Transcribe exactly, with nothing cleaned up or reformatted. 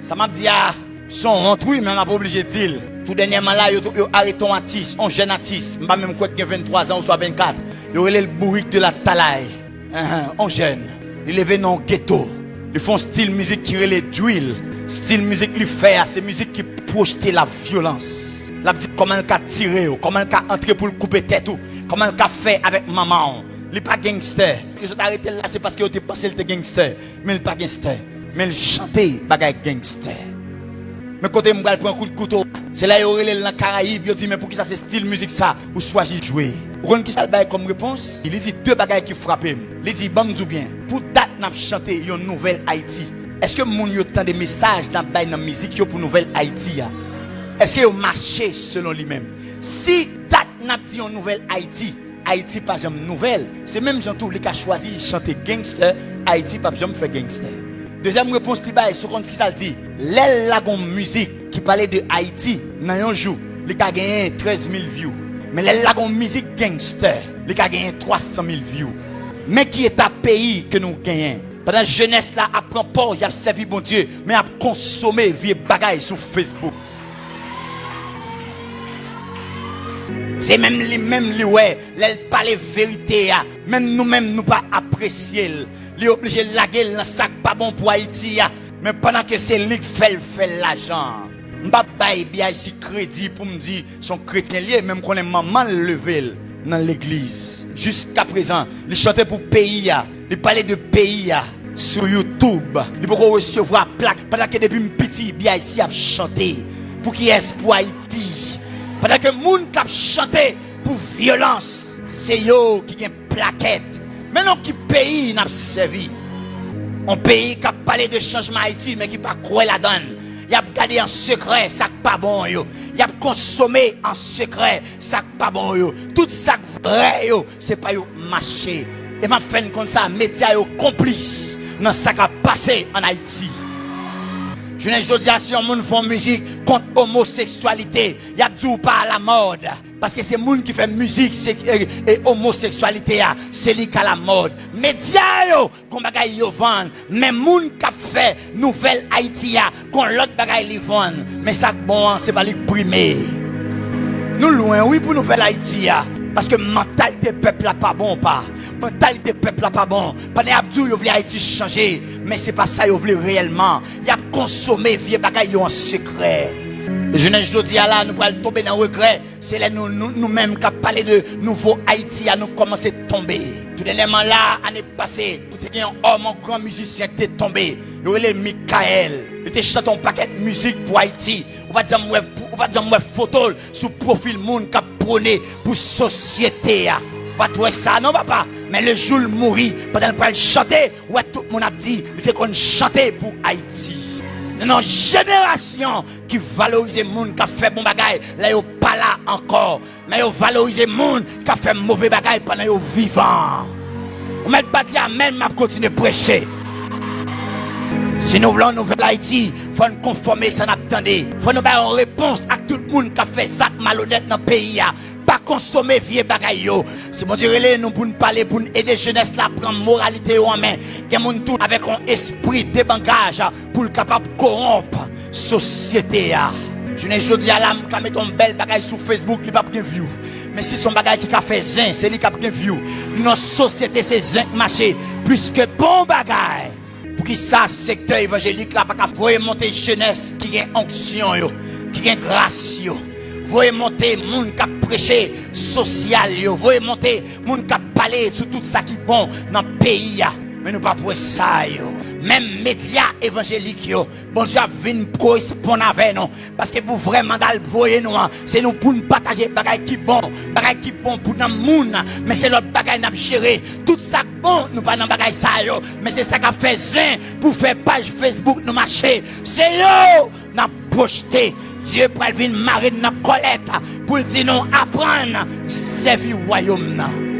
Sa m ap di a, se yon wont wi, men m ap oblije di l. Tou dènyèman la, yo, yo arete yon atis, yon jèn atis, m pa menm kwè k gen venntwa zan oswa vennkat. Yo rele l Bourik de la Talay. Enhen, yon jèn. Li leve nan yon geto. Li fè yon stil mizik ki rele drill. Stil mizik li fè a, se mizik ki pwojte lavyolans. L ap di kòman l ka tire w, kòman l ka antre pou l koupe tèt ou, kòman l ka fè avèk manman w. Li pa gangstè. Yo sot arete l la, se paske yo te panse l te gangstè. Men l pa gangstè. Men l chante bagay gangstè. Men kote m pral pran kout kouto. Se lè yo rele l nan Karayib, yo di, "Men poukisa se stil mizik sa ou chwazi jwe?" Ou konn kisa l bay kòm repons? Li di de bagay ki frape m. Li di, "Ban m di w byen, pou dat n ap chante yon nouvèl Ayiti, èske moun yo tande mesaj n ap bay nan mizik yo pou nouvèl Ayiti a? Èske yo mache selon li menm?" Si dat n ap di yon nouvèl Ayiti, Ayiti pa janm nouvèl. Se menm jan tou, li ka chwazi chante gangstè, Ayiti p ap janm fè gangstè. Dezyèm repons li bay, se w konn kisa l di? Lè l lage yon mizik ki pale de Ayiti, nan yon jou, li ka genyen trèz mil view. Men lè l lage yon mizik gangstè, li ka genyen twa san mil view. Men ki eta peyi ke nou genyen. Pandan jenès la ap pran pòz, y ap sèvi Bondye, men y ap konsome vye bagay sou Facebook. Se menm li menm li wè, lè l pale verite a, menm nou menm nou pa apresye l. Li oblije lage l nan sa k pa bon pou Ayiti a. Men pandan ke se li k fè l fè l lajan. M p ap bay B I C kredi pou m di se yon kretyen li ye, men m konnen manman l leve l nan legliz. Jiskaprezan, li chante pou peyi a, li pale de peyi a sou YouTube. Li poko resevwa plak, pandan ke depi m piti, B I C ap chante. Pou kiyès? Pou Ayiti. Pandan ke moun k ap chante pou vyolans, se yo ki gen plakèt. Men nan ki peyi n ap sèvi? Yon peyi k ap pale de chanjman Ayiti, men ki pa kwè ladan l. Y ap gade an sekrè sa k pa bon yo. Y ap konsome an sekrè sa k pa bon yo. Tout sa k vrè yo, se pa yo k mache. E m ap fè n konn sa, medya yo konplis nan sa k ap pase ann Ayiti. Jounen jodi a, si yon moun fè yon mizik kont omoseksyalite, y ap di w pa alamòd. Paske se moun ki fè mizik, se, e, e omoseksyalite a, se li k alamòd. Medya yo, gon bagay yo vann, men moun k ap fè nouvèl Ayiti a, gon lòt bagay li vann. Men sa k bon an, se pa li k prime. Nou lwen, wi, pou nouvèl Ayiti a, paske mantalite pèp la pa bon, pa. Mantalite pèp la pa bon. Pandan y ap di w yo vle Ayiti chanje, men se pa sa yo vle reyèlman. Y ap konsome vye bagay yo an sekrè. Jounen jodi a la, nou pral tonbe nan regrè. Se lè nou, nou, nou menm k ap pale de nouvo Ayiti a, nou kòmanse tonbe. Tou dènyèman la, ane pase, nou te gen yon òm, yon gran mizisyen ki te tonbe. Yo rele Mikaèl. Li te chante yon pakèt mizik pou Ayiti. Ou pa t janm wè, ou pa t janm wè foto l sou pwofil moun k ap pwone pou sosyete a. Ou pa t wè sa non, papa. Men le jou l mouri, pandan l pral chante, ou wè tout moun ap di li te konn chante pou Ayiti. Nou nan yon jenerasyon ki valorize moun k ap fè bon bagay lè yo pa la ankò. Men yo valorize moun k ap fè move bagay pandan yo vivan. Ou mèt pa di amèn, m ap kontinye preche. Si nou vle yon nouvèl Ayiti, fò n konfòme sa n ap tande. Fò nou bay yon repons ak tout moun k ap fè zak malonèt nan peyi a. Pa konsome vye bagay yo. Si Bondye rele nou pou n pale, pou n ede jenès la pran moralite yo an men, gen moun tou avèk yon espri debangaj pou l kapab kowonp sosyete a. Jounen jodi a la, m ka mete yon bèl bagay sou Facebook, li p ap gen view. Men si se yon bagay ki ka fè zen, se li k ap gen view. Nan sosyete, se zen k mache plis ke bon bagay. Poukisa sektè evanjelik la pa ka voye monte jenès ki gen onksyon yo, ki gen gras yo? Voye monte moun k ap preche sosyal yo. Voye monte moun k ap pale sou tout sa ki bon nan peyi a. Men nou p ap wè sa yo. Menm medya evanjelik yo, Bondye ap vin koresponn avè nou. Paske pou vrè manda l voye nou an, se nou pou n pataje bagay ki bon, bagay ki bon pou nanm moun. Men se lòt bagay n ap jere. Tout sa k bon, nou pa nan bagay sa yo. Men se sa k ap fè zen pou fè paj Facebook nou mache. Se yo n ap pwojte. Dye pral vin mare n nan kòlèt pou l di nou aprann sèvi wayòm nan.